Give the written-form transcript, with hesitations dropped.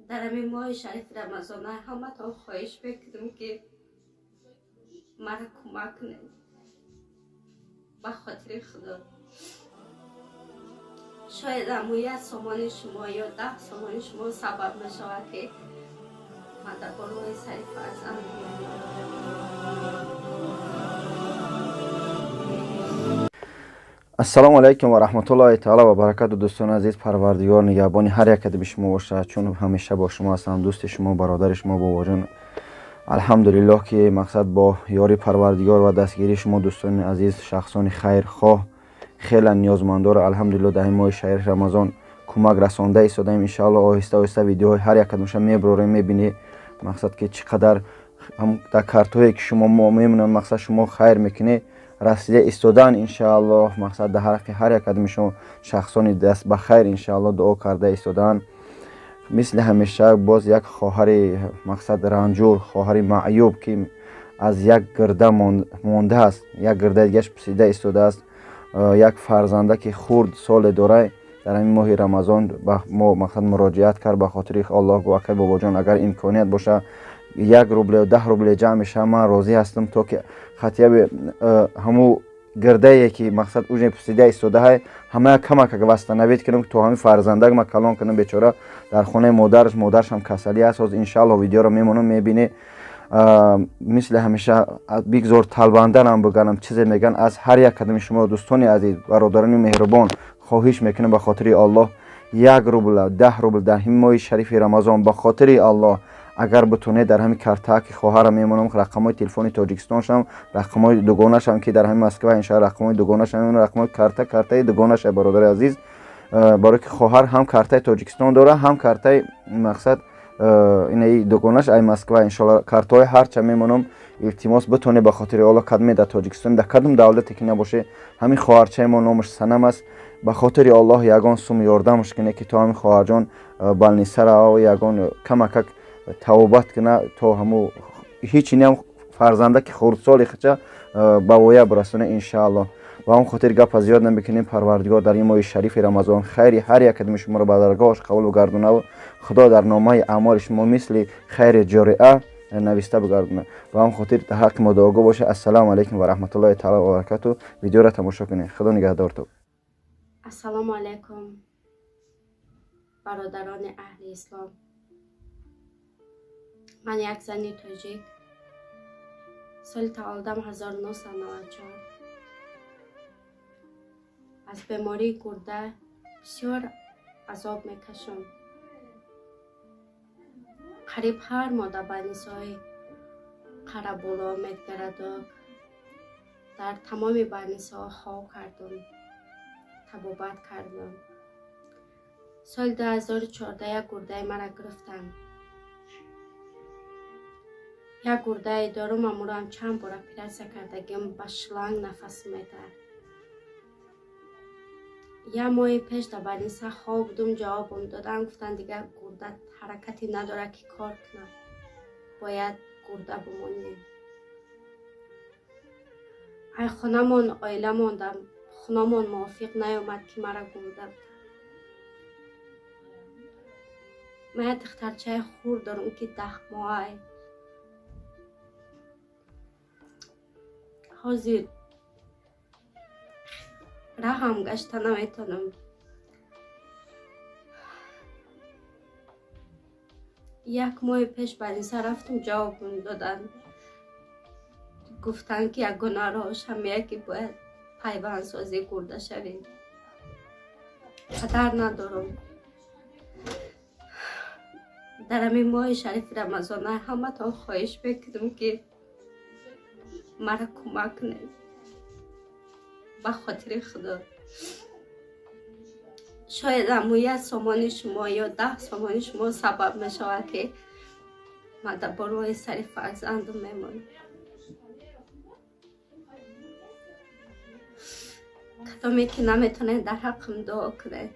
Дар ҳамин моҳи шарифи Рамазон ҳаматон хоҳиш мекунам, ки маро кӯмак кунед ба хотири Худо. Шояд ҳамун як сомони шумо ё 10 сомони шумо сабаб мешавад, ки ман дар болои сари фарзанд мемонам. Ассалому алайкум ва раҳматуллоҳи таала ва баракату. Дӯстони азиз, Парвардигор нигаҳбони ҳар як кадоми шумо бошад, чун ҳамеша бо шумо ҳастам, дӯсти шумо, бародари шумо Бобоҷон. Алҳамдулиллоҳ, ки мақсад бо ёри Парвардигор ва дастгирии шумо, дӯстони азиз, шахсони хайрхоҳ, хеле ниёзмандоро алҳамдулиллоҳ дар ин моҳи шарифи Рамазон кӯмак расонда истодаем. Иншааллоҳ, оҳиста оҳиста видеоҳои ҳар як кадомаша мебарорем, мебинӣ мақсад ки чӣ қадар дар картҳое ки шумо мо мемонанд, мақсад шумо хайр мекунед, расида истодан. Иншааллоҳ, мақсад дар ҳаққи ҳар як кадоми шумо шахсони даст ба хайр иншааллоҳ дуо карда истодаанд. Мисли ҳамеша боз як хоҳари мақсад ранҷур, хоҳари маъюб, ки аз як гирда мондааст, як гирдаи дигаш пусида истодааст, як фарзанда ки хурд соле дорад, дар ҳамин моҳи Рамазон ба мо мақсад муроҷиат кард. Ба хотири Аллоҳ гуфт: «Акай Бобоҷон, агар имконият боша, 1 рубле, 10 рубле ҷамъ мешавад, ман розӣ ҳастам, то ки хатияби ҳамун гирдае ки мақсад уже пусида истодаҳай, ҳамая камакак восстановить кунам, то ҳамин фарзандак ма калон кунам. Бечора дар хонаи модараш, модарашам касалӣ аст. Ҳозир иншааллоҳ видеоро мемонам, мебинӣ. Мисли ҳамеша бигзор талбанданам биганам, чизе меган. Аз ҳар як кадоми шумо, дӯстони азиз, бародарони меҳрубон, хоҳиш мекунам: ба хотири Аллоҳ 1 рубл, 10 рубл дар ҳамин моҳи шарифи Рамазон, ба хотири Аллоҳ, агар битонед, дар ҳамин картаа ки хоҳарам мемонам, рақамҳои телефони Тоҷикистоншам, рақамҳои дугонашам ки дар ҳамин Москва, иншоалло рақамҳои дугонашам, рақамҳои карта, картаи дугонаша, бародари азиз, барое ки хоҳар ҳам картаи Тоҷикистон дора, ҳам картаи мақсад инаи дугонаш ай Москва. Иншоалло, картаҳои ҳарча мемонам. Илтимос, битонед, ба хотири Аллоҳ, кадме дар Тоҷикистон, дар кадом давлате ки набоше, ҳамин хоҳарчаи мо номаш Санам аст, ба хотири Аллоҳ ягон сум ёрдамаш кунед, ки то ҳамин хоҳарҷон больница рава, ягон камакак тавобат куна, то ҳаму ҳеч инам фарзанда ки хурдсоли хача ба воя бирасона, иншааллоҳ. Ба он хотир гапа зиёд намекунем. Парвардигор дар ин моҳи шарифи Рамазон хайри ҳар як кадоми шуморо ба даргоҳаш қабул бигардонаву Худо дар номаи аъмоли шумо мисли хайри ҷориа нависта бигардона. Ба он хотир дар ҳаққи мо дуогӯ бошед. Ассалому алайкум ва раҳматуллоҳи таала ва баракату. Видеоро тамошо кунед. Худо нигаҳдортон. Ассалому алайкум, бародарони аҳли ислом. Ман як зани тоҷик, соли таваллудам 1994, аз бемории гурда бисёр азоб мекашам. Қариб ҳар моҳ дар больницаҳои Қарабуло, Медгородок, дар тамоми больницаҳо хоб кардам, табобат кардам. Соли 2014 як гурдаи мара гирифтанд. Як гурдае дорум, амурам чанд бор оператсия кардагим, ба шланг нафас медиҳад. Як моҳи пеш дар больница хоб будум, ҷавобам доданд, гуфтанд, дигар гурда ҳаракате надорад, ки кор кунад, бояд гурда бимонем. Ай хонамон, оиламон, дар хунамон мувофиқ наёмад, ки мара гурда буданд. Ман як духтарчаи хурд дорам, ки 10 моҳай. Ҳозир раҳам гашта наметонам. Як моҳи пеш больница рафтум, ҷавобам доданд, гуфтанд, ки ягона роҳш ҳамия, ки бояд пайвандсозӣ гурда шавем. Падар надорам. Дар ҳамин моҳи шарифи Рамазон ҳаматон хоҳиш мекунам, ки маро кӯмак кунед ба хотири Худо. Шояд ҳамун як сомони шумо ё 10 сомони шумо сабаб мешавад, ки ман дар болои сари фарзандам мемонам. Кадоме ки наметонед, дар ҳаққам дуо кунед.